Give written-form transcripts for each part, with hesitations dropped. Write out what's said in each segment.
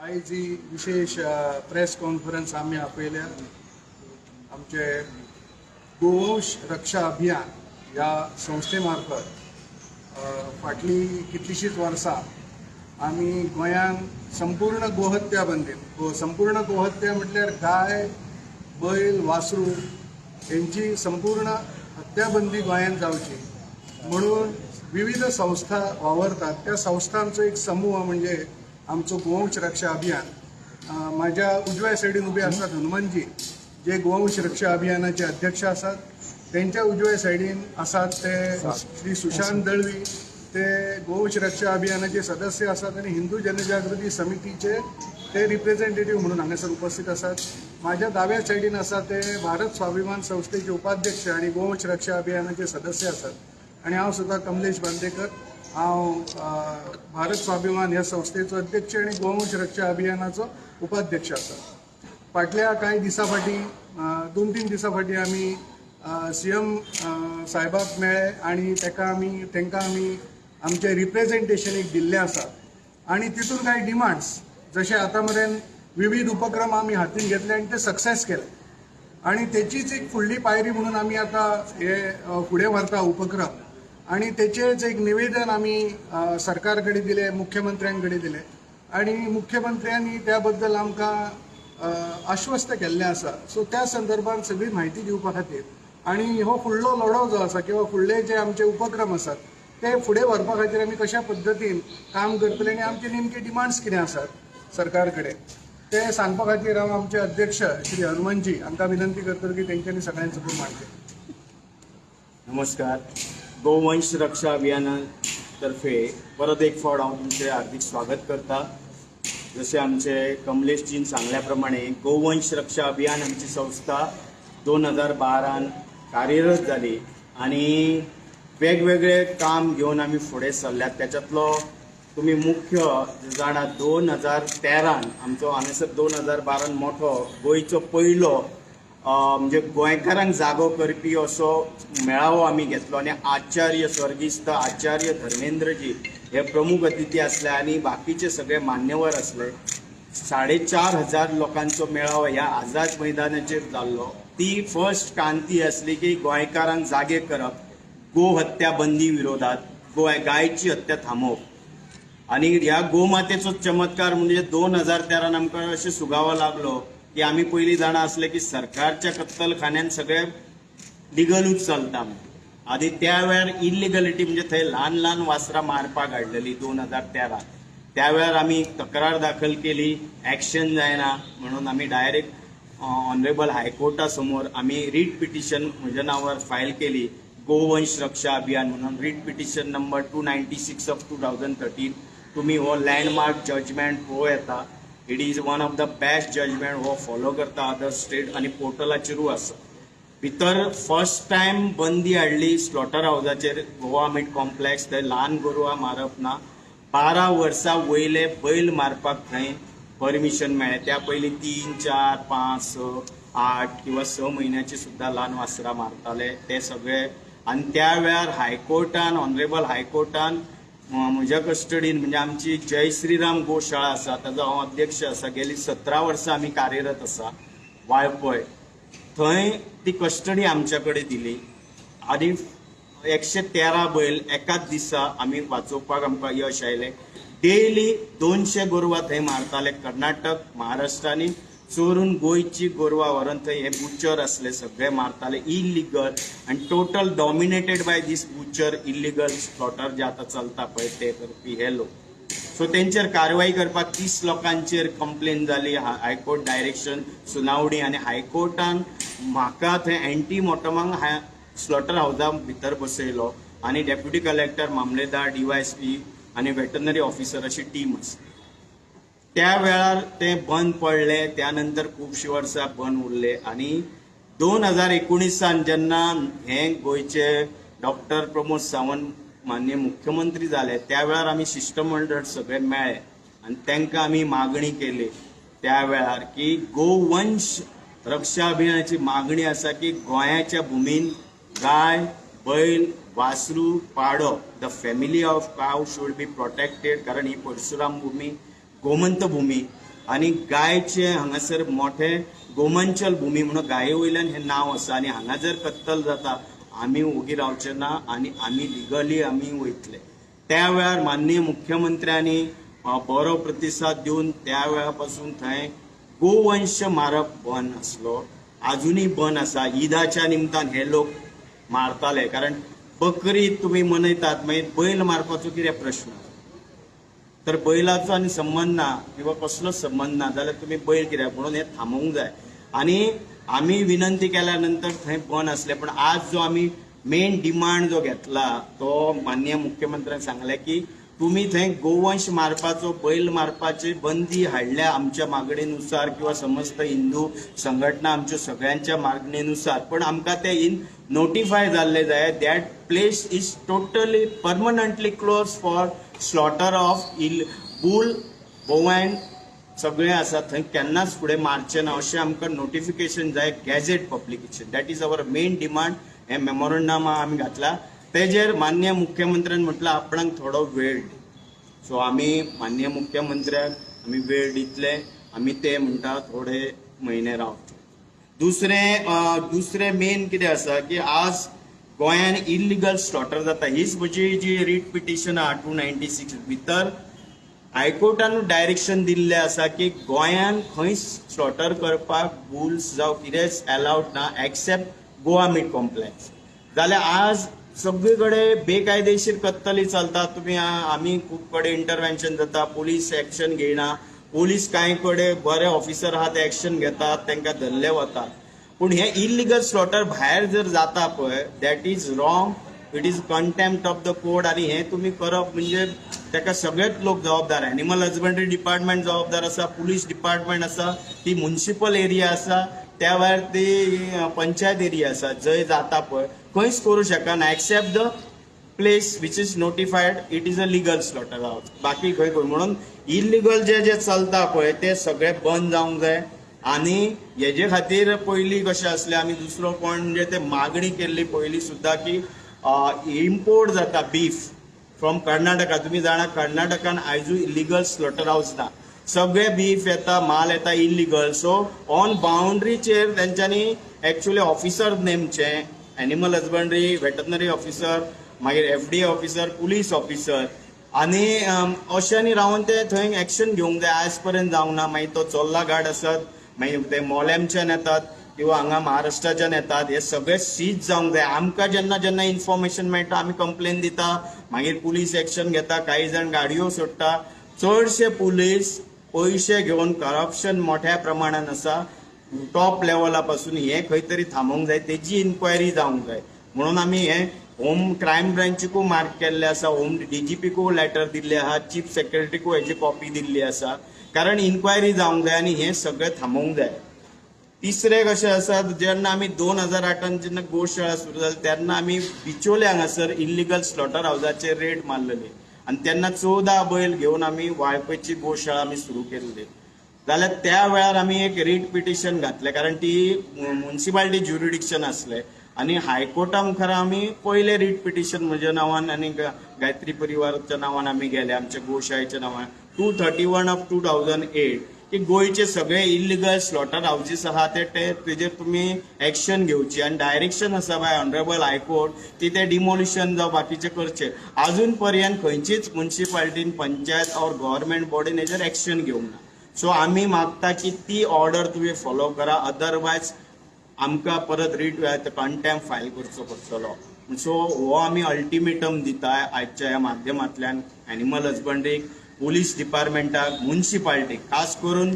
आयज ही विशेष press conference आमी आपयल्या आमचे गोवंश रक्षा अभियान ह्या संस्थे मार्फत. फाटलीं कितलींशींच वर्सां आमी गोंयांत संपूर्ण गोहत्या बंदीत, संपूर्ण गोहत्या म्हटल्यार गाय, बैल, वासरू हेंची संपूर्ण हत्याबंदी गोंयांत जावची म्हणून विविध संस्था वावरतात. त्या संस्थांचो एक समूह म्हणजे आमचो गोवंश रक्षा अभियान. माझ्या उजव्या सायडीन उबे आसात हनुमानजी, जे गोवंश रक्षा अभियानाचे अध्यक्ष आसात. त्यांच्या उजव्या सायडीन आसात ते श्री सुशांत दळवी, ते गोवंश रक्षा अभियानाचे सदस्य आसात आनी हिंदू जनजागृती समितीचे ते रिप्रेझेंटेटिव्ह म्हणून हांगासर उपस्थित आसात. माझ्या दाव्या सायडीन आसा ते भारत स्वाभिमान संस्थेचे उपाध्यक्ष आनी गोवंश रक्षा अभियानाचे सदस्य आसात. आनी हांव सुद्दां कमलेश बांदेकर, हांव भारत स्वाभिमान ह्या संस्थेचो अध्यक्ष आनी गोवंश रक्षा अभियानाचो उपाध्यक्ष आसा. फाटल्या कांय दिसां फाटीं, 2-3 दिसां फाटीं आमी सीएम साहेबाक मेळ्ळे आनी तांकां आमी आमचें रिप्रेझेंटेशन एक दिल्लें आसा आनी तितून कांय डिमांड्स, जशे आतां मेरेन विविध उपक्रम आमी हातीन घेतले आनी ते सक्सेस केले आनी तेचीच एक फुडली पायरी म्हणून आमी आतां हे फुडें व्हरता उपक्रम आनी तेचेच एक निवेदन आमी सरकार कडेन दिलें, मुख्यमंत्र्यां कडेन दिलें आनी मुख्यमंत्र्यांनी त्या बद्दल आमकां आश्वस्त केल्लें आसा. सो त्या संदर्भात सगळी म्हायती दिवपा खातीर आनी हो फुडलो लढो जो आसा किंवा फुडले जे आमचे उपक्रम आसात ते फुडें व्हरपा खातीर आमी कशा पद्दतीन काम करतले आनी आमचे नेमके डिमांड्स कितें आसात सरकार कडेन ते सांगपा खातीर हांव आमचे अध्यक्ष श्री हनुमानजी हांकां विनंती करतलो की तेंच्यांनी सगळ्यांचो समोर मांडचें. नमस्कार. गोवंश रक्षा अभियाना तर्फे परत एक फावट हांव तुमचें हार्दिक स्वागत करता. जशें आमचे कमलेशजीन सांगल्या प्रमाणे गोवंश रक्षा अभियान आमची संस्था 2012 कार्यरत जाली आनी वेगवेगळे काम घेवन आमी फुडें सरल्यात. त्याच्यातलो तुमी मुख्य जाणा 2013 आमचो हांगासर 2012 मोठो गोंयचो पयलो म्हणजे गोंयकारांक जागो करपी असो मेळावो आमी घेतलो आनी आचार्य स्वर्गीस्त आचार्य धर्मेंद्रजी हे प्रमुख अतिथी आसले आनी बाकीचे सगळे मान्यवर आसले. 4,500 लोकांचो मेळावो ह्या आझाद मैदानाचेर जाल्लो. ती फर्स्ट क्रांती आसली की गोंयकारांक जागे करप, गो हत्या बंदी विरोधात, गायची हत्या थांबोवप. आनी ह्या गोमातेचो चमत्कार म्हणजे 2013 आमकां अशें सुगावो लागलो की आमी पयलीं जाणा आसले की सरकारच्या कत्तलखान्यान सगळें लिगलूच चलता. आनी त्या वेळार इलिगलिटी म्हणजे थंय ल्हान ल्हान वासरां मारपाक हाडलेली 2013. त्या वेळार आमी तक्रार दाखल केली, एक्शन जायना म्हणून आमी डायरेक्ट ऑनरेबल हायकोर्टा समोर आमी रीट पिटिशन म्हज्या नांवार फायल केली, गोवंश रक्षा अभियान म्हणून. Writ petition number 296 of 2013. तुमी हो लँडमार्क जजमेंट पळोवं येता. It is one of the best judgement. हो फॉलो करता अदर स्टेट आनी पोर्टलाचेरूय आसा. भितर फर्स्ट टायम बंदी हाडली स्लॉटर हावजाचेर, गोवा मीट कॉम्प्लेक्स, थंय ल्हान गोरवां मारप ना. 12 वर्सां वयले बैल मारपाक थंय परमिशन मेळ्ळें. त्या पयलीं 3, 4, 5, 6, 8 किंवा 6 म्हयन्याची सुद्दां ल्हान वासरां मारताले ते सगळे. आनी त्या वेळार हायकोर्टान, ऑनरेबल हायकोर्टान म्हज्या कस्टडीन, म्हणजे आमची जय श्रीराम गोशाळा आसा ताजो हांव अध्यक्ष आसा, गेली 17 वर्सां आमी कार्यरत आसा वाळपय, थंय ती कस्टडी आमच्या कडेन दिली आनी 113 बैल एकाच दिसा आमी वाचोवपाक आमकां यश आयलें. डेली 200 गोरवां थंय मारताले. कर्नाटक, महाराष्ट्रांनी चोरून गोंयची गोरवां व्हरून थंय हे बुचर आसले सगळे मारताले इलिगल आनी total dominated by this butcher illegal slaughter जे आतां चलता पळय ते करपी हे लोक. सो तेंचेर कारवाई करपाक 30 लोकांचेर कंप्लेन जाली, हायकोर्ट डायरेक्शन सुनावणी आनी हायकोर्टान म्हाका थंय एंटी मोर्टमाक स्लॉटर हावजा भितर बसयलो आनी डेप्युटी कलेक्टर, मामलेदार, डीवायएसपी आनी वेटनरी ऑफिसर अशी टीम आसा. त्या वेळार ते बंद पडले. त्या नंतर खुबशीं वर्सां बंद उरले आनी 2019 जेन्ना हे गोंयचे डॉक्टर प्रमोद सावंत माननीय मुख्यमंत्री जाले त्या वेळार आमी शिश्टमंडळ सगळे मेळ्ळे आनी तांकां आमी मागणी केली त्या वेळार की गोवंश रक्षा अभियानाची मागणी आसा की गोंयाच्या भुमीन गाय, बैल, वासरू, पाडो, the family of cow should be protected. कारण ही परशुराम भूमी, गोमंत भूमी. आनी गायचे हांगासर मोठे गोमंचल भूमी म्हणून गाये वयल्यान हें नांव आसा आनी हांगा जर कत्तल जाता आमी ओगी रावचे ना आनी आमी लिगली आमी वयतले. त्या वेळार माननीय मुख्यमंत्र्यांनी बरो प्रतिसाद दिवन त्या वेळा पासून थंय गोवंश मारप बंद आसलो, आजुनूय बंद आसा. ईदाच्या निमतान हे लोक मारताले, कारण बकरी तुमी मनयतात, मागीर बैल मारपाचो कितें प्रश्न? तर बैलाचो आनी संबंद ना किंवा कसलोच संबंद ना जाल्यार तुमी बैल कित्याक? म्हणून हें थांबोवंक जाय. आनी आमी विनंती केल्या नंतर थंय बंद आसलें. पण आज जो आमी मेन डिमांड जो घेतला तो माननीय मुख्यमंत्र्यान सांगलें की तुमी थंय गोवंश मारपाचो, बैल मारपाची बंदी हाडल्या आमच्या मागणेनुसार किंवा समस्त हिंदू संघटना आमच्या सगळ्यांच्या मागणेनुसार, पण आमकां ते इन नोटिफाय जाल्ले जाय that place is totally permanently close for slaughter of ill bull bovine सगळें आसा थंय केन्नाच फुडें मारचें ना अशें आमकां नोटिफिकेशन जाय, gazette publication. That is our main demand. हें मेमोरंडम आमी घातला तेजेर माननीय मुख्यमंत्र्यान म्हटलं आपणाक थोडो वेळ दी. सो आमी माननीय मुख्यमंत्र्याक आमी वेळ दितले, आमी ते म्हणटा थोडे म्हयने रावतले. दुसरें मेन कितें आसा की आज गोंयान इलिगल स्लॉटर जाता. हीच म्हजी जी रीट पिटिशन आहा 296 भितर हायकोर्टान डायरेक्शन दिल्लें आसा की गोंयान खंय स्लॉटर करपाक बुल्स जावं कितेंच अलावड ना एक्सेप्ट गोवा मीट कॉम्प्लेक्स. जाल्यार आज सगळे कडेन बेकायदेशीर कत्तली चलता. तुमी आमी खूब कडेन इंटरवेन्शन जाता, पुलीस एक्शन घेयना, पुलीस कांय कडेन बरे ऑफिसर आहा ते एक्शन घेतात, तांकां धरले वतात. पूण हे इलिगल स्लॉटर भायर जर जाता पळय, that is wrong, it is contempt of the code. आनी हें तुमी करप म्हणजे ताका सगळेच लोक जबाबदार. एनिमल हजबंडरी डिपार्टमेंट जबाबदार आसा, पुलीस डिपार्टमेंट आसा, ती म्युनिसिपल एरिया आसा, त्या भायर ती पंचायत एरिया आसा जंय जाता पळय खंयच करूं शकना except the place which is notified it is a legal slaughter house. बाकी खंय करूं. म्हणून इलिगल जे जे चलता पळय ते सगळे बंद जावंक जाय. आनी हेजे खातीर पयलीं कशें आसलें, आमी दुसरो पॉयंट म्हणजे ते मागणी केल्ली पयलीं सुद्दां की इम्पोर्ट जाता बीफ फ्रॉम कर्नाटका. तुमी जाणा कर्नाटकान आयजूय इलिगल स्लॉटर हावस ना, सगळे बीफ येता, माल येता इलिगल. सो ऑन बाउंड्रीचेर तेंच्यांनी एक्चुअली ऑफिसर नेमचे, एनिमल हजबंडरी, वेटरनरी ऑफिसर, मागीर FDA officer, police officer, आनी अशांनी रावन ते थंय एक्शन घेवंक जाय. आयज पर्यंत जावंक ना. मागीर तो चोर्ला घाट आसत, मागीर ते मोलेमच्यान येतात किंवा हांगा महाराष्ट्राच्यान येतात, हे सगळे सीज जावंक जाय. आमकां जेन्ना जेन्ना इन्फॉर्मेशन मेळटा आमी कंप्लेन दिता, मागीर पुलीस एक्शन घेता, कांय जाण गाडयो सोडटा. चडशे पुलीस पयशे घेवन करप्शन मोठ्या प्रमाणान आसा टॉप लेवला पासून. हें खंय तरी थांबोवंक जाय, तेजी इन्क्वायरी जावंक जाय. म्हणून आमी हें होम क्रायम ब्रांचीकूय मार्क केल्लें आसा, होम डीजीपीकूय लेटर दिल्लें आहा, चीफ सेक्रेटरीकूय हेजी कॉपी दिल्ली आसा, कारण इन्क्वायरी जावंक जाय आनी हें सगळें थांबोवंक जाय. तिसरें कशें आसा, जेन्ना आमी 2008 जेन्ना गोशाळा सुरू जाली तेन्ना आमी बिचोले हांगासर इल्लिगल स्लॉटर हावजाचेर रेड मारलेली आनी तेन्ना 14 बैल घेवन आमी वाळपयची गोशाळा आमी सुरू केल्ली. जाल्यार त्या वेळार आमी एक रीट पिटिशन घातलें, कारण ती म्युनिसिपालिटी ज्युरिडिक्शन आसलें आनी हायकोर्टा मुखार आमी पयलें रीट पिटिशन म्हज्या नांवान आनी गायत्री परिवाराच्या नांवान आमी गेले, आमच्या गोशाळेच्या नांवान 231 ऑफ 2008 की गोंयचे सगळे इल्लिगल स्लॉटर हावजीस आहा ते तेजेर तुमी एक्शन घेवची आनी डायरेक्शन आसा बाय ऑनरेबल हायकोर्ट की ते डिमोलिशन जावं बाकीचें करचें. आजून पर्यंत खंयचीच म्युनिसिपालिटीन, पंचायत ऑर गव्हर्मेंट बॉडीन हेजेर एक्शन घेवंक ना. सो आमी मागता की ती ऑर्डर तुमी फॉलो करा, अदरवायज आमकां परत रीट कंटेम्प्ट फायल करचो पडटलो. सो हो आमी अल्टिमेटम दिता आयच्या ह्या माध्यमांतल्यान एनिमल हजबंड्रीक, पुलीस डिपार्टमेंटाक, म्युनिसिपालिटीक, खास करून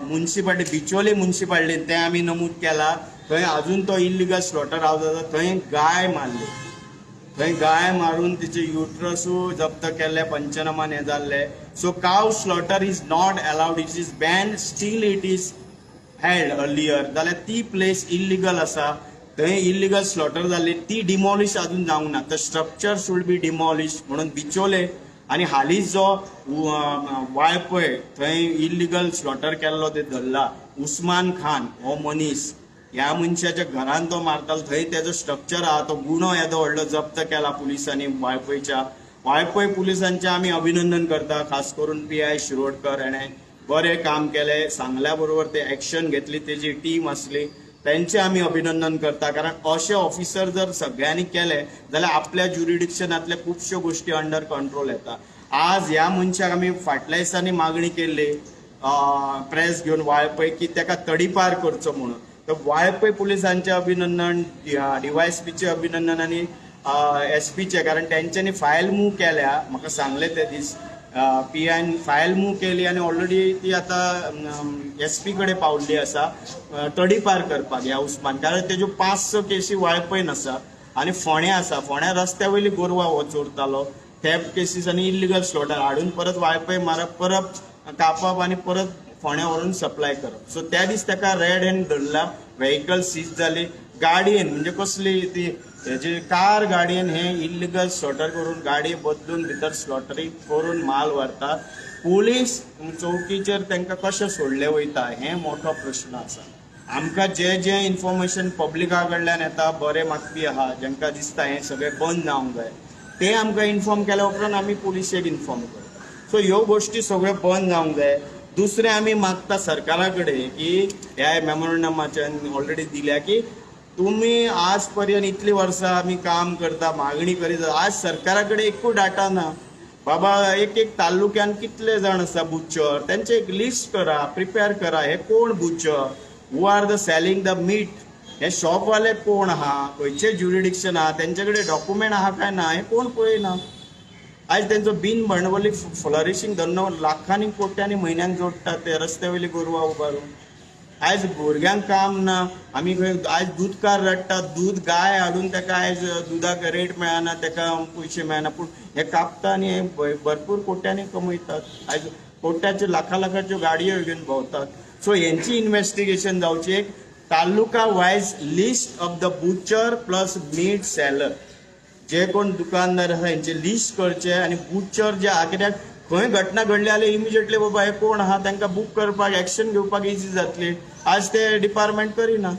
म्युनिसिपालिटी बिचोली म्युनिसिपालिटीन तें आमी नमूद केला. थंय आजून तो इल्लिगल स्लॉटर हावज आसा, थंय गाय मारली, थंय गाय मारून तिचे युट्रसूय जप्त केल्ले, पंचनामान हें जाल्लें. So cow slaughter is not allowed, it is ban, still it is held earlier. जाल्यार ती प्लेस इल्लिगल आसा, थंय इल्लिगल स्लॉटर जाल्ली ती डिमॉलिश अजून जावंक ना. The structure should be demolish म्हणून बिचोले आनी हालींच जो वाळपय थंय इल्लिगल स्लॉटर केल्लो ते धरला, उस्मान खान हो मनीस, ह्या मनशाच्या घरान तो मारतालो, थंय तेजो स्ट्रक्चर आहा, तो गुणो येदो व्हडलो जप्त केला पुलिसांनी वाळपयच्या. वाळपय पुलिसांचें आमी अभिनंदन करता, खास करून PI Shirodkar हेणें बरें काम केलें, सांगल्या बरोबर ते एक्शन घेतली, तेजी टीम आसली, तेंचें आमी अभिनंदन करता. कारण अशे ऑफिसर जर सगळ्यांनी केले जाल्यार आपल्या ज्युरिडिक्शनांतले खुबश्यो गोश्टी अंडर कंट्रोल येता. आज ह्या मनशाक आमी फाटल्या दिसांनी मागणी केल्ली प्रेस घेवन वाळपय की ताका तडीपार करचो म्हणून. तर वाळपय पुलिसांचें अभिनंदन, डीवायएसपीचें अभिनंदन आनी एसपीचें, कारण तेंच्यांनी फायल मूव केल्या. म्हाका सांगलें ते दीस पीआयन फायल मूव केली आनी ऑलरेडी ती आतां एसपी कडेन पावल्ली आसा तडीपार करपाक ह्या उस्मान. कारण तेज्यो 5-6 केसी वाळपयन आसा आनी फोंड्या आसा. फोंड्या रस्त्या वयली गोरवां हो चोरतालो, थेफ्ट केसीस आनी इल्लिगल स्लॉटर हाडून परत वाळपय मारप, परत कापप आनी परत फोंड्या व्हरून सप्लाय करप. सो त्या दीस ताका रेड हँड धरला, व्हेकल सीज जाली, गाडयेन म्हणजे कसली ती हेजी कार गाडयेन हे इल्लिगल स्लॉटर करून गाडी बदलून भितर स्लॉटरींग करून माल व्हरतात. पुलीस चौकीचेर तांकां कशें सोडले वयता हें मोठो प्रश्न आसा. आमकां जे जे इन्फॉर्मेशन पब्लिका कडल्यान येता, बरें मागपी आहा जांकां दिसता हें सगळें बंद जावंक जाय, ते आमकां इन्फॉर्म केल्या उपरांत आमी पुलिशेक इन्फॉर्म करता. सो ह्यो गोश्टी सगळ्यो बंद जावंक जाय. दुसरें आमी मागता सरकारा कडेन की ह्या मेमोरंडमाच्यान ऑलरेडी दिल्या की तुमी आज पर्यंत इतली वर्सां आमी काम करता, मागणी करीत, आज सरकारा कडेन एकूय डाटा ना. बाबा एक एक तालुक्यान कितले जाण आसा बुचर, तेंचे एक लिस्ट करा, प्रिपेर करा, हे कोण butcher, who are the selling the meat, हे शॉपवाले कोण आहा, खंयचे ज्युरिडिक्शन आहा, तेंचे कडेन डॉक्युमेंट आहा काय ना, हे कोण पळयना. आयज तेंचो बिन भांडवली फ्लरिशींग धंदो लाखांनी कोट्यांनी म्हयन्यांक जोडटात ते रस्त्या वयली गोरवां उबारून. आयज भुरग्यांक काम ना, आमी खंय आयज दूदकार रडटा, दूद गाय हाडून ताका आयज दुदाक रेट मेळना, ताका पयशे मेळना, पूण हे कापता आनी हे भरपूर कोट्यांनी कमयतात. आयज कोट्याच्यो लाखां लाखाच्यो गाडयो घेवन भोंवतात. सो हेंची इन्वेस्टिगेशन जावची, एक taluka wise list of the butcher plus meat seller, जे कोण दुकानदार आसा हेंचे लिस्ट करचे आनी बुचर जे आहा, कित्याक खंय घटना घडली जाल्यार इमिजिएटली बाबा हे कोण आहा तांकां बूक करपाक एक्शन घेवपाक इजी जातली. आज ते डिपार्टमेंट करिना.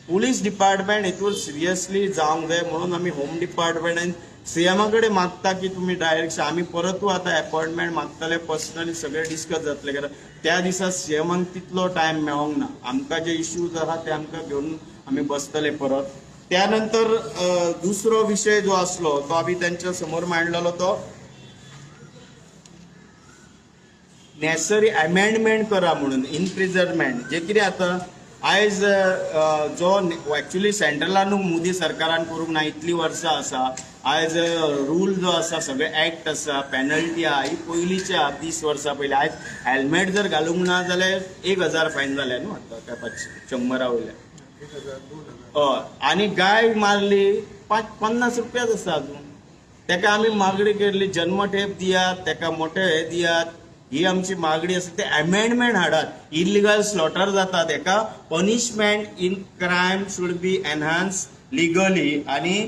पुलीस डिपार्टमेंट हितून सिरियसली जावंक जाय म्हणून आमी होम डिपार्टमेंट सीएमा कडेन मागता की तुमी डायरेक्शन, आमी परतूय आतां अपॉयंटमेंट मागतले, पर्सनली सगळे डिस्कस जातले, कारण त्या दिसा सीएमाक तितलो टायम मेळोंक ना. आमकां जे इश्यूज आहा ते आमकां घेवन आमी बसतले परत. त्यानंतर दुसरो विशय जो आसलो तो आमी तेंच्या समोर मांडलेलो, तो नेसेसरी अमेंडमेंट करा म्हणून इनप्रिजनमेंट जे कितें आतां आयज जो एक्चुअली सेंट्रलानूय मोदी सरकारान करूंक ना इतलीं वर्सां आसा. आयज रूल जो आसा सगळे एक्ट आसा, पेनल्टी आहा, ही पयलींची आहा 30 वर्सां पयलीं. आयज हेल्मेट जर घालूंक ना जाल्यार 1000 फायन जालें न्हू आतां काय 500 100 वयल्या. हय, आनी गाय मारली 50 रुपयाच आसा अजून. ताका आमी मागणी केल्ली जन्मठेप दियात, ताका मोठे हे दियात, ही आमची मागणी आसा. ते अमेंडमेंट हाडात. इलिगल स्लॉटर जाता तेका punishment in crime should be enhance legally. आनी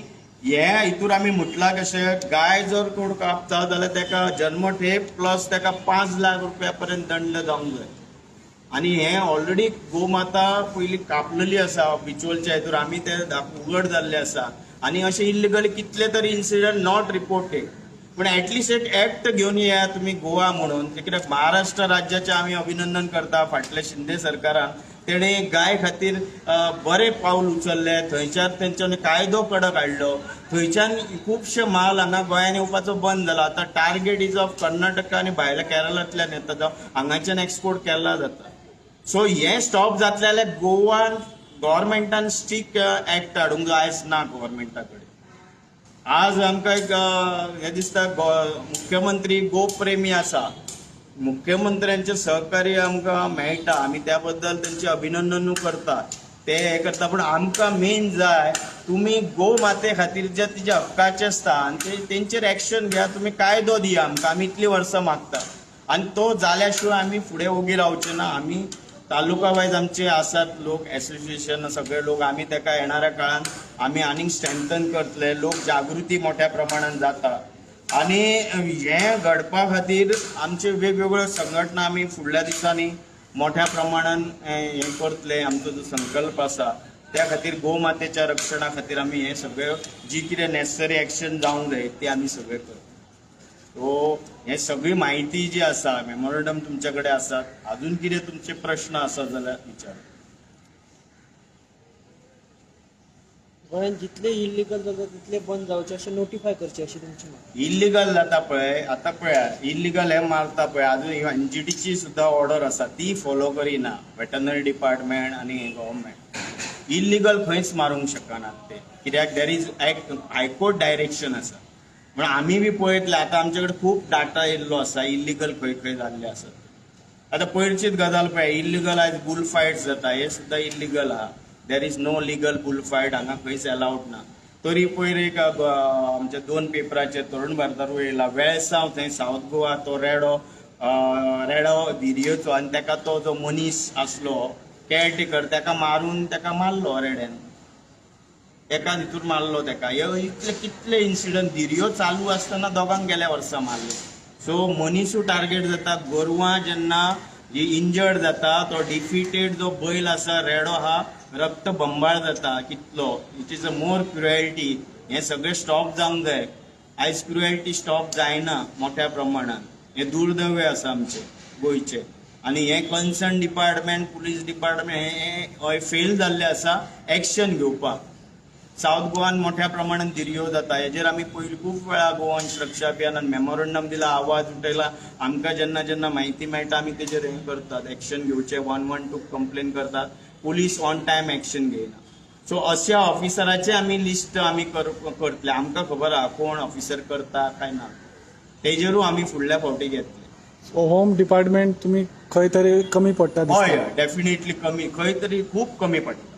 हे हितूर आमी म्हटलां कशें, गाय जर कोण कापता जाल्यार तेका जन्मठेप प्लस तेका 5 लाख रुपया पर्यंत दंड जावंक जाय. आनी हे ऑलरेडी गोमाता पयलीं कापलेली आसा बिचोलच्या हितूर, आमी ते उगड जाल्ले आसा. आनी अशे इल्लिगल कितले तरी इन्सिडंट not reported, पूण एटलिस्ट एक एक्ट घेवन येया तुमी गोवा म्हणून. कित्याक महाराष्ट्र राज्याचें आमी अभिनंदन करता, फाटल्या शिंदे सरकारान तेणें गाय खातीर बरें पावल उचललें, थंयच्यान तेंच्यांनी कायदो कडक हाडलो, थंयच्यान खुबशे माल हांगा गोंयांत येवपाचो बंद जाला. आतां टार्गेट is of Karnataka आनी भायल्या केरळांतल्यान येता, जावं हांगाच्यान एक्सपोर्ट केला जाता. सो हें स्टॉप जातलें जाल्यार गोवान गव्हर्मेंटान स्ट्रीक एक्ट हाडूंक जाय, आयज ना गव्हर्मेंटा कडेन. आज आमकां एक हें दिसता मुख्यमंत्री गोप्रेमी आसा, मुख्यमंत्र्यांचे सहकार्य आमकां मेळटा, आमी त्या बद्दल तेंचें अभिनंदनूय करता, ते हें करता. पूण आमकां मेन जाय तुमी गोमाते खातीर जे तिजे हक्काचे आसता आनी ते तेंचेर एक्शन घेया, तुमी कायदो दिया आमकां, आमी इतलीं वर्सां मागता. आनी तो जाल्या शिवाय आमी फुडें ओगी रावचे ना. आमी तालुका वायज आमचे आसात लोक, एसोसिएशन सगळे लोक, आमी ताका येणाऱ्या काळान आमी आनीक स्ट्रेंथन करतले. लोक जागृती मोठ्या प्रमाणान जाता आनी हें घडपा खातीर आमचे वेगवेगळ्यो संघटना आमी फुडल्या दिसांनी मोठ्या प्रमाणान हें करतले. आमचो जो संकल्प आसा त्या खातीर गोमातेच्या रक्षणा खातीर आमी हें सगळें जी कितें नेसेसरी एक्शन जावंक जाय ते आमी सगळें करतले. सो हे सगळी माहिती जी आसा, मेमोरंडम तुमचे कडेन आसा. अजून कितें तुमचे प्रश्न आसा जाल्यार विचार. गोंयांत जितले इलिगल जाता तितले बंद जावचे अशें नोटिफाय करचे अशी तुमची मागणी. इल्लिगल जाता पळय, आतां पळया इल्लिगल हे मारता पळय, अजून एनजीटीची सुद्दां ऑर्डर आसा ती फॉलो करिना वेटनरी डिपार्टमेंट आनी गव्हर्मेंट. इल्लिगल खंयच मारूंक शकनात ते, कित्याक there is act high court direction आसा. म्हणून आमी बी पळयतले आतां आमचे कडेन खूब डाटा येयल्लो आसा इल्लिगल खंय खंय जाल्ले आसात. आतां पयरचीच गजाल पळय, इल्लिगल आयज बुल फायट्स जाता, हे सुद्दां इल्लिगल आहा. There is no legal bull fight, हांगा खंयच अलावड ना. तरी पयर एक आमच्या 2 पेपराचेर तरुण भारतारूय येयला, वेळसांव थंय सावथ गोवा तो रेडो रेडो धिरयेचो आनी तेका तो जो मनीस आसलो केअरटेकर तेका मारून तेका मारलो रेड्यान, एका हितूर मारलो तेका. हे इतले कितले इन्सिडंट धिरयो चालू आसतना दोगांक गेल्या वर्सा मारले. सो मनीसूय टार्गेट जाता. गोरवां जेन्ना ही इंजर्ड जाता तो डिफिटेड जो बैल आसा रेडो आहा, रक्त बंबाळ जाता कितलो. It is a more cruelty. हें सगळें स्टॉप जावंक जाय. आयज क्रुएल्टी स्टॉप जायना मोठ्या प्रमाणान. हें दुर्दैव आसा आमचें गोंयचें. आनी हें कन्सर्न डिपार्टमेंट, पुलीस डिपार्टमेंट हें फेल जाल्लें आसा एक्शन घेवपाक. सावथ गोवान मोठ्या प्रमाणान धिरयो जाता, हेजेर आमी पयलीं खूब वेळा गोवंश रक्षा अभियानान मेमोरंडम दिला, आवाज उठयला. आमकां जेन्ना जेन्ना म्हायती मेळटा आमी तेजेर हें करतात, एक्शन घेवचें, 112 कंप्लेन करतात. पुलीस ऑन टायम एक्शन घेयना. सो अशा ऑफिसराचे आमी लिस्ट आमी करतले. आमकां खबर आहा कोण ऑफिसर करता काय ना, तेजेरूय आमी फुडल्या फावटी घेतले. सो होम डिपार्टमेंट तुमी खंय तरी कमी पडटा हय, दिसता. डेफिनेटली कमी, खंय तरी खूब कमी पडटा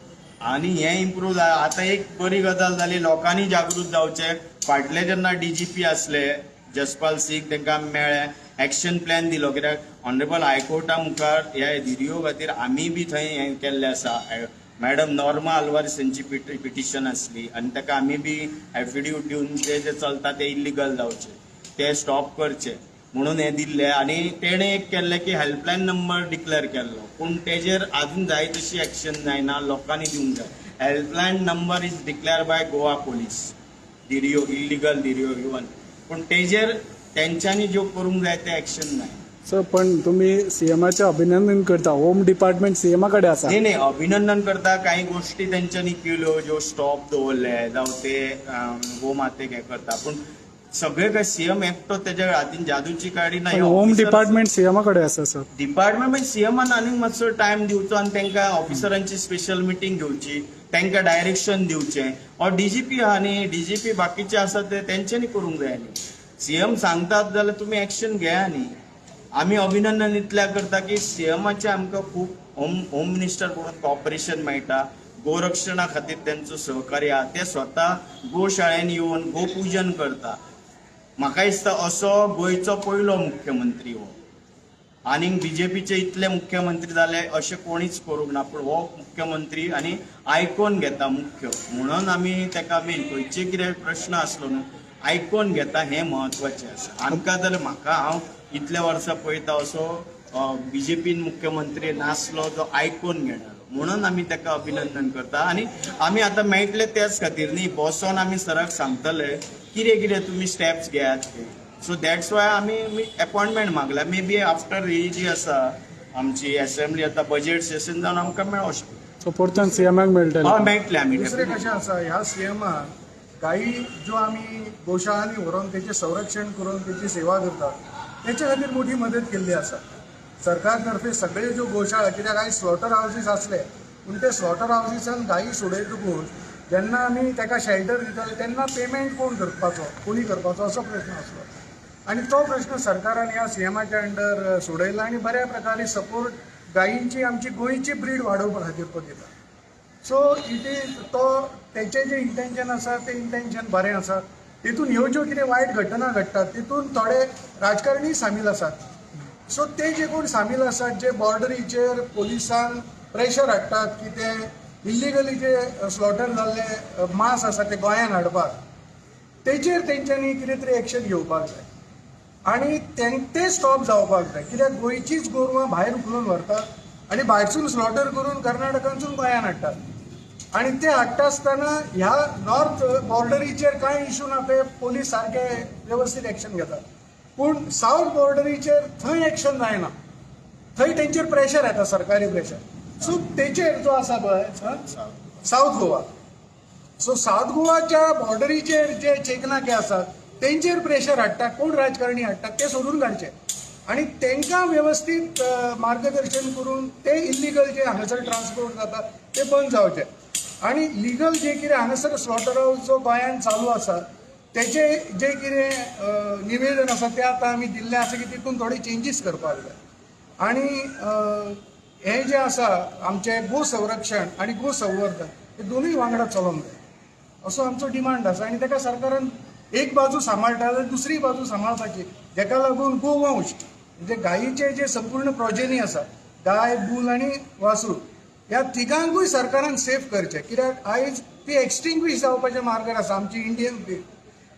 आनी हें इम्प्रूव. आतां एक बरी गजाल जाली, लोकांनी जागृत जावचें. फाटले जेन्ना डीजीपी आसले जसपाल सिंग, तांकां मेळ्ळे, एक्शन प्लॅन दिलो. कित्याक ऑनरेबल हायकोर्टा मुखार ह्या धिरयो खातीर आमी बी थंय हें केल्लें आसा. मॅडम नॉर्मा आल्वारीस हांची पिटिशन आसली आनी ताका आमी बी एफिडेवीट दिवन जे जे चलता ते इल्लिगल जावचे ते स्टॉप करचे म्हणून हें दिल्लें. आनी तेणें एक केल्लें की हेल्पलायन नंबर डिक्लेअर केल्लो, पूण तेजेर आजून जाय तशी एक्शन जायना. लोकांनी दिवंक जाय. Helpline number is declare by Goa police, धिरयो इल्लिगल धिरयो इवन, पूण तेजेर तेंच्यांनी ज्यो करूंक जाय ते एक्शन जायना. सर पण तुमी सीएमाचें अभिनंदन करता, होम डिपार्टमेंट सीएमा कडेन आसा. न्ही न्ही, अभिनंदन करता. काही गोष्टी तेंच्यांनी केल्यो, ज्यो स्टॉप दवरले जावं ते गोमातेक हें करता, पूण सगळे काय सीएम एकटो तेज्या हातीन जादूची काडी ना. पण होम डिपार्टमेंट सीएमा कडेन आसा सर. डिपार्टमेंट म्हणजे सीएमान आनीक मातसो टायम दिवचो आनी तांकां ऑफिसरांची स्पेशल मिटींग घेवची, तांकां डायरेक्शन दिवचें. ऑर डीजीपी आहा न्ही, डीजीपी बाकीचे आसा ते तेंच्यांनी करूंक जाय न्ही. सीएम सांगतात जाल्यार तुमी एक्शन घेया न्ही. आमी अभिनंदन इतल्या करता की सीएमाचें आमकां खूब होम मिनिस्टर कडून कॉपरेशन मेळटा. गोरक्षणा खातीर तेंचो सहकार्य आहा. ते स्वता गोशाळेन येवन गोपुजन करता. म्हाका दिसता असो गोंयचो पयलो मुख्यमंत्री हो. आनीक बीजेपीचे इतले मुख्यमंत्री जाले अशें कोणीच करूंक ना, पूण हो मुख्यमंत्री आनी आयकोन घेता मुख्य, म्हणून आमी ताका मेन खंयचे कितें प्रश्न आसलो न्हू आयकोन घेता, हें म्हत्वाचें आसा आमकां. जाल्यार म्हाका हांव इतल्या वर्सां पळयता असो बीजेपीन मुख्यमंत्री नासलो जो आयकोन घेणारो, म्हणून आमी ताका अभिनंदन करता. आनी आमी आतां मेळटले त्याच खातीर न्ही, बसोन आमी सराक सांगतले कितें कितें तुमी स्टेप्स घेयात ते. सो that's why आमी अपॉयंटमेंट मागल्या. मे बी आफ्टर ही जी आसा आमची असेंब्ली आतां बजेट सेशन जावन आमकां मेळोंक शकता. सो परतून सीएमाक मेळटले. हय मेळटले आमी. दुसरें कशें आसा, ह्या सीएमान गायी ज्यो आमी गोशाळांनी व्हरोन तेचें संरक्षण करून तेची सेवा करतात तेचे खातीर मोठी मदत केल्ली आसा सरकार तर्फे. सगळे ज्यो गोशाळा, कित्याक आयज स्लॉटर हावजीस आसले पूण ते स्लॉटर हावजीसान गायी सोडयतकूच जेन्ना आमी ताका शेल्टर दिताले तेन्ना पेमेंट कोण करपाचो, कोणी करपाचो असो प्रश्न आसलो आनी तो प्रश्न सरकारान ह्या सीएमाच्या अंडर सोडयला आनी बऱ्या प्रकारे सपोर्ट गायींची आमची गोंयची ब्रीड वाडोवपा खातीर तो दिता. सो it is तो तेचें जें इंटेन्शन आसा तें इंटेन्शन बरें आसा. तितून ह्यो ज्यो कितें वायट घटना घडटात तितून थोडे राजकारणी सामील आसात. सो ते जे कोण सामील आसात जे बॉर्डरीचेर पोलिसांक प्रेशर हाडटात की ते इल्लिगली जे स्लॉटर जाल्ले मांस आसा ते गोंयांत हाडपाक, तेचेर तेंच्यांनी कितें तरी एक्शन घेवपाक जाय आनी ते स्टॉप जावपाक जाय. कित्याक गोंयचीच गोरवां भायर उखलून व्हरतात आनी भायरसून स्लॉटर करून कर्नाटकांतसून गोंयांत हाडटात आनी ते हाडटा आसतना ह्या नॉर्थ बॉर्डरीचेर कांय इशू ना, ते पोलीस सारके वेवस्थीत एक्शन घेतात. पूण सावथ बॉर्डरीचेर थंय एक्शन जायना, थंय तेंचेर प्रेशर येता, सरकारी प्रेशर. सो तेचेर जो आसा पळय सावथ गोवा, सो सावथ गोवाच्या बॉर्डरीचेर जे चेकनाके आसात तेंचेर प्रेशर हाडटा कोण राजकारणी हाडटा ते सोदून काडचे आनी तांकां वेवस्थीत मार्गदर्शन करून ते इल्लिगल जे हांगासर ट्रान्सपोर्ट जाता ते बंद जावचे आनी लिगल जे कितें हांगासर स्लॉटर हाऊस जो गोंयांत चालू आसा तेचे जे कितें निवेदन आसा ते आतां आमी दिल्लें आसा की तितून थोडे चेंजीस करपाक जाय. आनी हें जें आसा आमचें गो संरक्षण आनी गो संवर्धन हे दोनूय वांगडा चलोंक जाय असो आमचो डिमांड आसा. आनी ताका सरकारान एक बाजू सांबाळटा जाल्यार दुसरी बाजू सांबाळपाची, जेका लागून गोवंश म्हणजे गायीचे जे संपूर्ण प्रोजेनी आसा, गाय, बुल आनी वासरू, ह्या तिगांकूय सरकारान सेफ करचें, कित्याक आयज ती एक्सटिंग्विश जावपाच्या मार्गार आसा आमची इंडियन ब्रीड.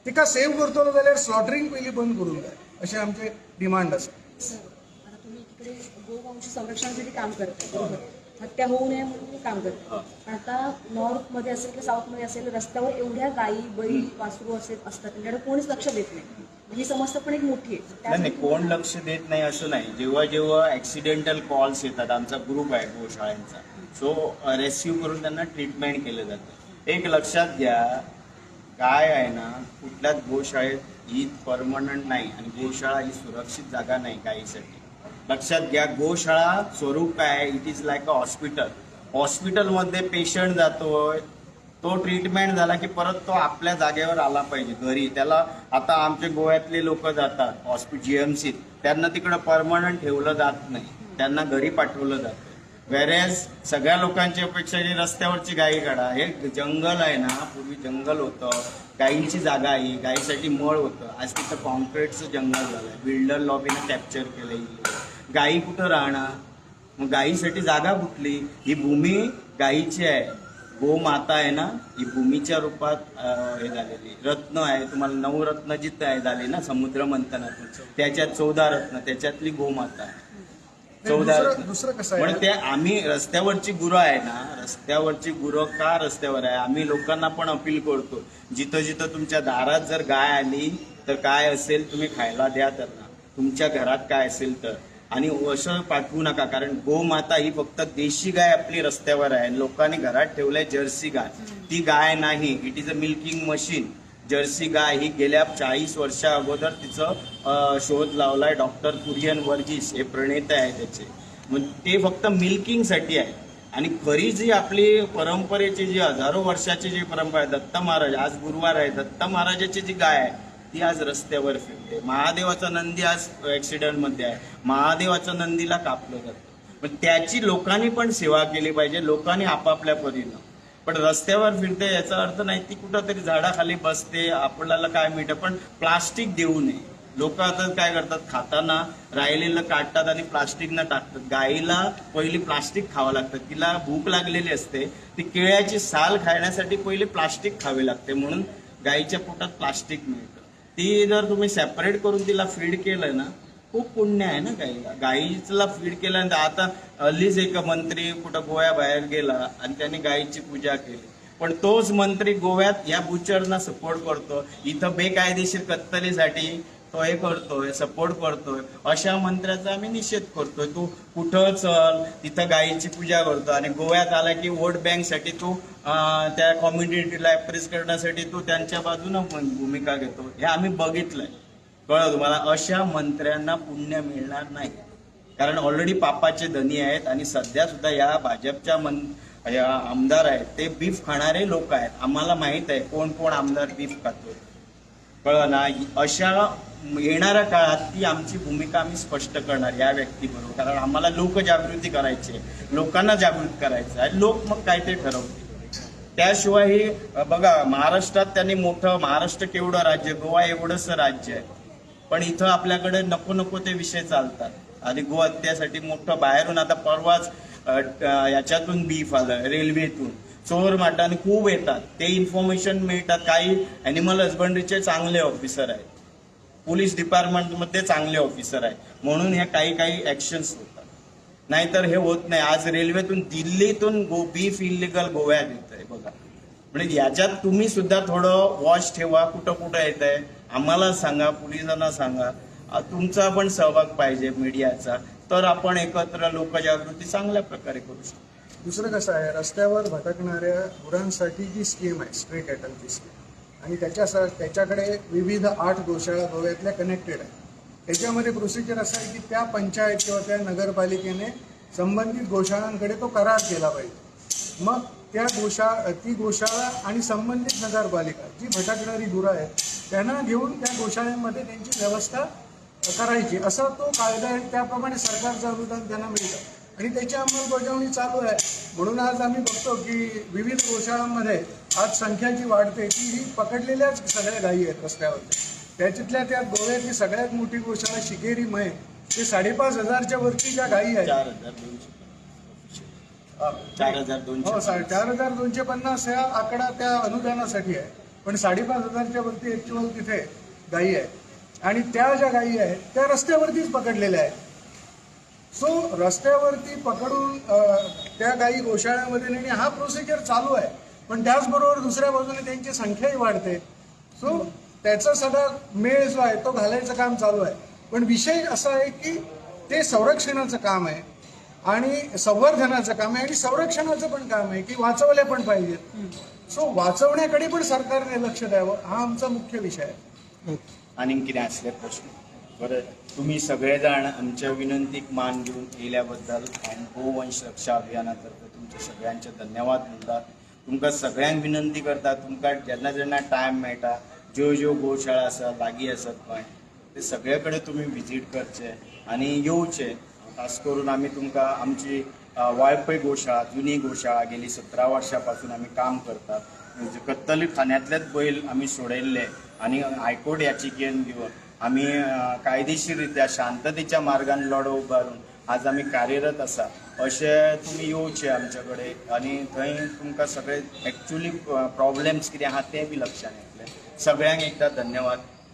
तिका सेव करतलो जाल्यार स्लॉटरींग पयलीं बंद करूंक जाय अशें आमचें डिमांड आसा. आता तुम्ही तिकडे गोवंश संरक्षणासाठी काम करता, बरोबर? हत्या होऊ नये म्हणून तुम्ही काम करता, पण आता नॉर्थमध्ये असेल किंवा साऊथमध्ये असेल रस्त्यावर एवढ्या गायी, बैल, वासरू असे असतात, त्यांच्याकडे कोणीच लक्ष देत नाही. ही समस्या पण एक मोठी आहे. नाही, कोण लक्ष देत नाही असं नाही. जेव्हा जेव्हा ॲक्सिडेंटल कॉल्स येतात, आमचा ग्रुप आहे गोशाळांचा, सो रेस्क्यू करून त्यांना ट्रीटमेंट केलं जातं. एक लक्षात घ्या, गाय आहे ना कुठल्याच गोशाळेत ही परमनंट नाही आणि गोशाळा ही सुरक्षित जागा नाही गायीसाठी. लक्षात घ्या, गोशाळा स्वरूप काय, it is like a hospital. हॉस्पिटलमध्ये पेशंट जातोय, तो ट्रीटमेंट झाला की परत तो आपल्या जागेवर आला पाहिजे घरी. त्याला आता आमचे गोव्यातले लोक जातात GMCत, त्यांना तिकडं परमनंट ठेवलं जात नाही, त्यांना घरी पाठवलं जातं. वेरेज सगळ्या लोकांची अपेक्षा की रस्त्यावरची गायी काढा. हे जंगल आहे ना, पूर्वी जंगल होतं, गायींची जागा आहे, गायीसाठी मळ होतं. आज तिथं कॉन्क्रीटचं जंगल झालंय, बिल्डर लॉबीनं कॅप्चर केलंय. गायी कुठं राहणार? मग गायीसाठी जागा कुठली? ही भूमी गायीची आहे. गोमाता आहे ना, ही भूमीच्या रूपात हे झालेली रत्न आहे. तुम्हाला नवरत्न जिथं आहे झाले ना समुद्र मंथनातून, त्याच्यात 14 रत्न, त्याच्यातली गोमाता आहे. 14 रत्न. दुसरं कसं आहे, म्हणून ते आम्ही रस्त्यावरची गुरं आहे ना, रस्त्यावरची गुरं का रस्त्यावर आहे? आम्ही लोकांना पण अपील करतो, जिथं जिथं तुमच्या दारात जर गाय आली तर काय असेल तुम्ही खायला द्या त्यांना, तुमच्या घरात काय असेल तर. आणि असं पाठवू नका, कारण गोमाता ही फक्त देशी गाय आपली रस्त्यावर आहे. लोकांनी घरात ठेवलंय जर्सी गाय, ती गाय नाही, it is a milking machine. Jersey गाय ही गेल्या 40 वर्षा अगोदर तिचं शोध लावलाय डॉक्टर कुरियन वर्गीस हे प्रणेते आहे त्याचे. मग ते फक्त मिल्किंगसाठी आहे. आणि खरी जी आपली परंपरेची जी हजारो वर्षाची जी परंपरा आहे, दत्त महाराज, आज गुरुवार आहे, दत्त महाराजाची जी गाय आहे ती आज रस्त्यावर फिरते. महादेवाचा नंदी आज ऍक्सिडेंटमध्ये आहे, महादेवाच्या नंदीला कापलं जातं. पण त्याची लोकांनी पण सेवा केली पाहिजे, लोकांनी आपापल्या परीनं. पण रस्त्यावर फिरते याचा अर्थ नाही ती कुठंतरी झाडाखाली बसते, आपल्याला काय मिळतं. पण प्लास्टिक देऊ नये. लोक आता काय करतात, खाताना राहिलेलं काढतात आणि प्लास्टिकनं टाकतात. गाईला पहिली प्लास्टिक खावं लागतं, तिला भूक लागलेली असते, ती केळ्याची साल खाण्यासाठी पहिली प्लास्टिक खावी लागते, म्हणून गाईच्या पोटात प्लास्टिक मिळतं. ती जर तुम्ही सेपरेट करून तिला फीड केलं ना, खूप पुण्य आहे ना गाईला. गाईला फीड केल्यानंतर आता हल्लीच एक मंत्री कुठं गोव्याबाहेर गेला आणि त्याने गाईची पूजा केली, पण तोच मंत्री गोव्यात या बुचरना सपोर्ट करतो, इथं बेकायदेशीर कत्तलीसाठी तो हे करतोय, सपोर्ट करतोय. अशा मंत्र्याचा आम्ही निषेध करतोय. तू कुठं चल तिथं गाईची पूजा करतो आणि गोव्यात आला की वोट बँकसाठी तू त्या कम्युनिटीला अप्रेस करण्यासाठी तू त्यांच्या बाजूनं भूमिका घेतो. हे आम्ही बघितलंय, कळलं तुम्हाला. अशा मंत्र्यांना पुण्य मिळणार नाही, कारण ऑलरेडी पापाचे धनी आहेत. आणि सध्या सुद्धा या भाजपच्या या आमदार आहेत ते बीफ खाणारे लोक आहेत. आम्हाला माहित आहे कोण कोण आमदार बीफ खातो, कळलं ना. अशा येणाऱ्या काळात ती आमची भूमिका आम्ही स्पष्ट करणार या व्यक्तीबरोबर, कारण आम्हाला लोकजागृती करायची आहे, लोकांना जागृत करायचं आहे. लोक मग काय ते ठरवतील. त्याशिवाय बघा महाराष्ट्रात त्यांनी मोठं, महाराष्ट्र केवढं राज्य, गोवा एवढंसं राज्य आहे, पण इथं आपल्याकडे नको नको ते विषय चालतात. आणि गोहत्यासाठी मोठं बाहेरून आता परवाच याच्यातून बीफ आलं, रेल्वेतून चोर माटाने खूप येतात, ते इन्फॉर्मेशन मिळतात. काही ॲनिमल हजबंडरीचे चांगले ऑफिसर आहेत, पोलीस डिपार्टमेंटमध्ये चांगले ऑफिसर आहेत, म्हणून ह्या काही काही ऍक्शन्स होतात, नाहीतर हे होत नाही. आज रेल्वेतून दिल्लीतून बीफ इलिगल गोव्यात येत आहे बघा. म्हणजे याच्यात तुम्ही सुद्धा थोडं वॉच ठेवा, कुठं कुठं येत आहे आम्हाला सांगा, पोलिसांना सांगा. तुमचा पण सहभाग पाहिजे मीडियाचा, तर आपण एकत्र लोकजागृती चांगल्या प्रकारे करू शकतो. दुसरं कसं आहे, रस्त्यावर भटकणाऱ्या गुरांसाठी जी स्कीम आहे स्ट्रे कॅटलची स्कीम, आणि त्याच्याकडे विविध 8 गोशाळा गोव्यातल्या कनेक्टेड आहे. त्याच्यामध्ये प्रोसिजर असं आहे की त्या पंचायत किंवा त्या नगरपालिकेने संबंधित गोशाळांकडे तो करार केला पाहिजे. मग ती गोशाळा आणि संबंधित नगरपालिका जी भटकणारी गुरं आहेत त्यांना घेऊन त्या गोशाळांमध्ये त्यांची व्यवस्था करायची, असा तो कायदा आणि त्याप्रमाणे सरकारचं अनुदान त्यांना मिळतं आणि त्याची अंमलबजावणी चालू आहे. म्हणून आज आम्ही बघतो की विविध गोशाळांमध्ये आज संख्या जी वाढते ती ही पकडलेल्याच सगळ्या गायी आहेत रस्त्यावरच्या. त्याच्यातल्या त्यात गोव्यातली सगळ्यात मोठी गोशाळा शिकेरी मये ते 5,500च्या वरती ज्या गायी आहेत, 4,250 4,250 4,250 ह्या आकडा त्या अनुदानासाठी आहे, पण 5,500च्या वरती ॲक्च्युअल तिथे गायी आहेत आणि त्या ज्या गायी आहेत त्या रस्त्यावरतीच पकडलेल्या आहेत. सो रस्त्यावरती पकडून त्या गायी गोशाळ्यामध्ये नेणे हा प्रोसिजर चालू आहे, पण त्याचबरोबर दुसऱ्या बाजूने त्यांची संख्याही वाढते. सो त्याचा सगळा मेळ जो आहे तो घालायचं काम चालू आहे. पण विषय असा आहे की ते संरक्षणाचं काम आहे आणि संवर्धनाचं काम आहे आणि संरक्षणाचं पण काम आहे की वाचवल्या पण पाहिजेत. सो वाचवण्याकडे पण सरकारने लक्ष द्यावं हा आमचा मुख्य विषय आहे. आनीक कितें आसले प्रश्न? बरें, तुमी सगळे जाण आमच्या विनंतीक मान घेवन येयल्या बद्दल आनी गोवंश रक्षा अभियाना तर्फे तुमचे सगळ्यांचे धन्यवाद म्हणटा. तुमकां सगळ्यांक विनंती करता, तुमकां जेन्ना जेन्ना टायम मेळटा ज्यो ज्यो गोशाळा आसा लागीं आसात गोंय ते सगळे कडेन तुमी विजीट करचे आनी येवचे. खास करून आमी तुमकां आमची वाळपय गोशाळा, जुनी गोशाळा गेली 17 वर्सां पासून आमी काम करतात. कत्तल खान्यांतलेच बैल आमी सोडयल्ले आनी हायकोर्ट याचिकेन घेवन आमी कायदेशीर रित्या शांततेच्या मार्गान लढो उबारून आज आमी कार्यरत आसा. अशें तुमी येवचे आमचे कडेन आनी थंय तुमकां सगळे एक्चुअली प्रॉब्लेम्स कितें आहा ते बी लक्षांत येतले. सगळ्यांक एकदां धन्यवाद.